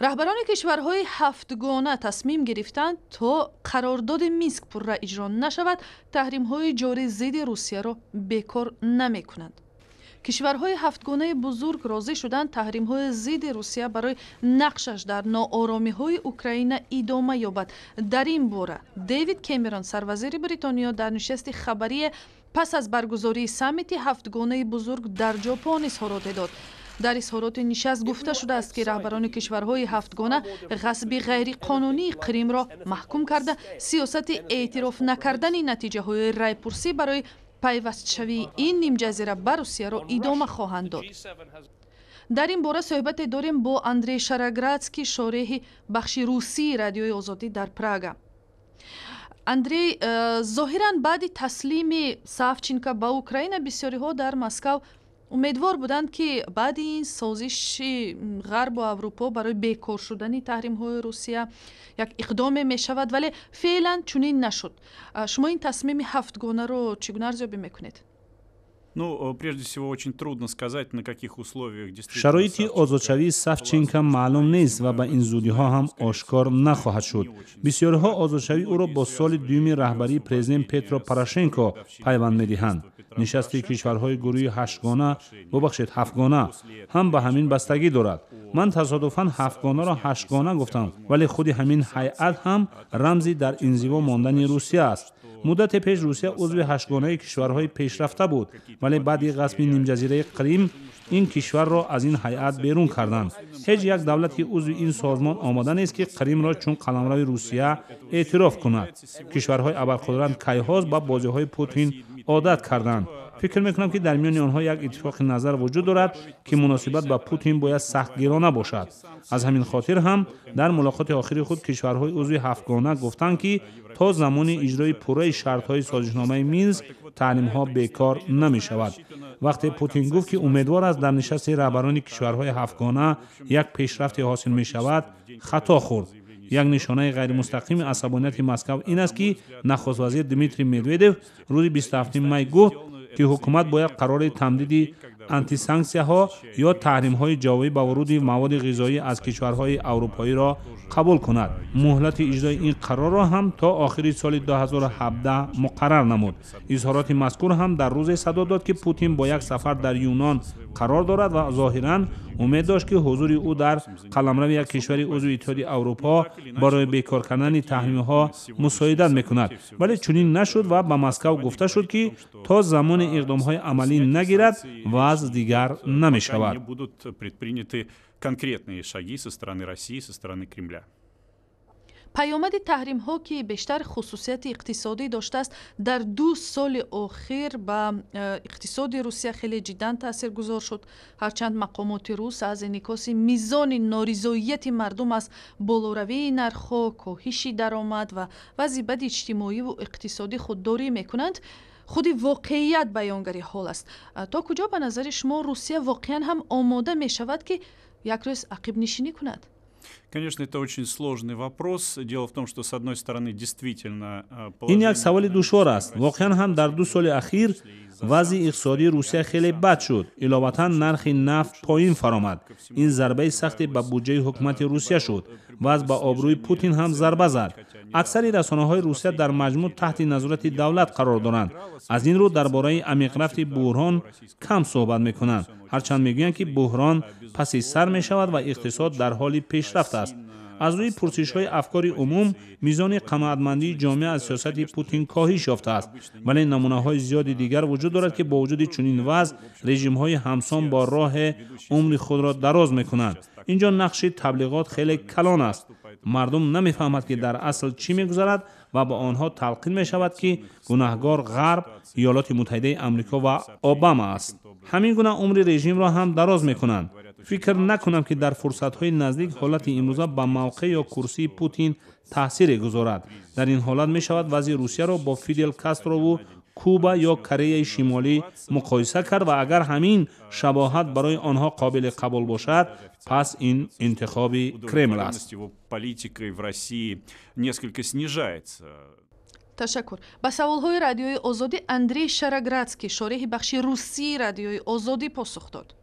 Раҳбарони кишварҳои ҳафтгона тасмим гирифтанд, то қарордоди Минск пурра иҷро нашавад, таҳримҳои ҷорӣ зидди Русияро бекор намекунанд. Кишварҳои ҳафтгонаи бузург розӣ шуданд, таҳримҳои зидди Русия барои нақшаш дар нооромиҳои Украина идома ёбад. Дар ин бора Дэвид Кэмерон, сарвазири Бритониё, дар нишасти хабарие пас аз баргузории саммити ҳафтгонаи бузург дар Ҷопон изҳороте дод. Дар изҳороти нишаст гуфта шудааст, ки раҳбарони кишварҳои ҳафтгона ғасби ғайриқонунии Қримро маҳкум карда, сиёсати эътироф накардани натиҷаҳои райпурсӣ барои пайвастшавии ин нимҷазира ба Русияро идома хоҳанд дод. Дар ин бора суҳбате дорем бо Андрей Шароградский, шореҳи бахши русии Радиои Озодӣ дар Прага. Андрей, зоҳиран баъди таслими Савченко ба Украина бисёриҳо дар Москав умедвор буданд, ки баъди ин созиши Ғарбу Аврупо барои бекор шудани таҳримҳои Русия як иқдоме мешавад, вале феълан чунин нашуд. Шумо ин тасмими ҳафтгонаро чӣ гуна арзёбӣ мекунед? Ну, прежде всего, очень трудно сказать, на каких условиях действительно. Шароити озодшавии Савченко маълум нест ва ба ин зудиҳо ҳам ошкор нахоҳад шуд. Бисёриҳо озодшавии ӯро бо соли дуюми раҳбарии президент Петро Порошенко пайванд медиҳанд. Нишасти кишварҳои гурӯҳи ҳаштгона, бубахшед, ҳафтгона ҳам ба ҳамин бастагӣ дорад. Ман тасодуфан ҳафтгонаро ҳаштгона гуфтам, вале худи ҳамин ҳайат ҳам рамзи дар инзиво мондани Русия аст. Муддате пеш Русия узви ҳаштгонаи кишварҳои пешрафта буд, вале баъди ғасби нимҷазираи Қрим ин кишварро аз ин ҳайат берун карданд. Ҳеҷ як давлати узви ин созмон омода нест, ки Қримро чун қаламрави Русия эътироф кунад. Кишварҳои абарқудрат кайҳост ба бозиҳои Путин одат карданд. Фикр мекунам, ки дар миёни онҳо як иттифоқи назар вуҷуд дорад, ки муносибат ба Путин бояд сахтгирона бошад. Аз ҳамин хотир ҳам дар мулоқоти охири худ кишварҳои узви ҳафтгона гуфтанд, ки то замони иҷрои пурраи шартҳои созишномаи Минск таҳримҳо бекор намешавад. Вақте Путин гуфт, ки умедвор аст, дар нишасти раҳбарони кишварҳои ҳафтгона як пешрафте ҳосил мешавад, хато хӯрд. Як нишонаи ғайримустақими асабонияти Москав ин аст, ки нахуствазир Дмитрий Медведев рӯзи 27 май гуфт, ки ҳукумат бояд қарори тамдиди антисанксияҳо ё таҳримҳои ҷавобӣ ба вуруди маводи ғизоӣ аз кишварҳои аврупоиро қабул кунад. Муҳлати иҷрои ин қарорро ҳам то охири соли 2017 муқаррар намуд. Изҳороти мазкур ҳам дар рӯзе садо дод, ки Путин бо як сафар дар Юнон қарор дорад ва зоҳиран умед дошт, ки ҳузури ӯ дар қаламрави як кишвари узви Иттиҳоди Аврупо барои бекор кардани таҳримҳо мусоидат мекунад, вале чунин нашуд ва ба Москав гуфта шуд, ки то замоне иқдомҳои амалӣ нагирад, вазъ дигар намешавад. Конкретные шаги со стороны России, со стороны Кремля. Паёмади таҳримҳо, ки бештар хусусияти иқтисодӣ доштааст, дар 2 соли охир ба иқтисоди Русия хеле ҷиддан таъсиргузор шуд. Ҳарчанд мақомоти рус аз инъикоси мизони норизоияти мардум аз болоравии нархҳо, коҳиши даромад ва вазъи бади иҷтимоиву иқтисодӣ худдорӣ мекунанд, худи воқеият баёнгари ҳол аст. То куҷо ба назари шумо Русия воқеан ҳам омода мешавад, ки як рӯз ақибнишинӣ кунад? Конечно, это очень сложный вопрос. Дело в том, что, с одной стороны, действительно. Ин як саволи душвор аст. Воқеан ҳам дар 2 соли ахир вазъи иқтисодии Русия хеле бад шуд. Иловатан, нархи нафт поин фаромад. Ин зарбаи сахте ба буҷаи ҳукумати Русия шуд. Вазъ ба обрӯи Путин ҳам зарба зад. Аксари расонаҳои Русия дар маҷмӯъ таҳти назорати давлат қарор доранд. Аз ин рӯ дар бораи амиқрафти буҳрон кам суҳбат мекунанд, ҳарчанд мегӯянд, ки буҳрон паси сар мешавад ва иқтисод дар ҳоли пешрафт аст. Аз рӯи пурсишҳои афкори умум, мизони қаноатмандии ҷомеа аз сиёсати Путин коҳиш ёфтааст, вале намунаҳои зиёди дигар вуҷуд дорад, ки бо вуҷуди чунин вазъ режимҳои ҳамсон бо роҳе умри худро дароз мекунанд. Ин ҷо нақши таблиғот хеле калон аст. Мардум намефаҳмад, ки дар асл чӣ мегузарад, ва ба онҳо талқин мешавад, ки гунаҳгор Ғарб, Иёлоти Муттаҳидаи Амрико ва Обама аст. Ҳамин гуна умри режимро ҳам дароз мекунанд. Фикр накунам, ки дар фурсатҳои наздик ҳолати имрӯза ба мавқеъ ё курсии Путин таъсире гузорад. Дар ин ҳолат мешавад вазъи Русияро бо Фидел Кастрову Куба ё Кореяи Шимолӣ муқоиса кард ва агар ҳамин шабоҳат барои онҳо қобили қабул бошад, пас ин интихоби Кремл аст. Политикой в России несколько снижается. Ташаккур. Ба саволҳои Радиои Озодӣ Андрей Шароградский, шореҳи бахши русии Радиои Озодӣ, посух дод.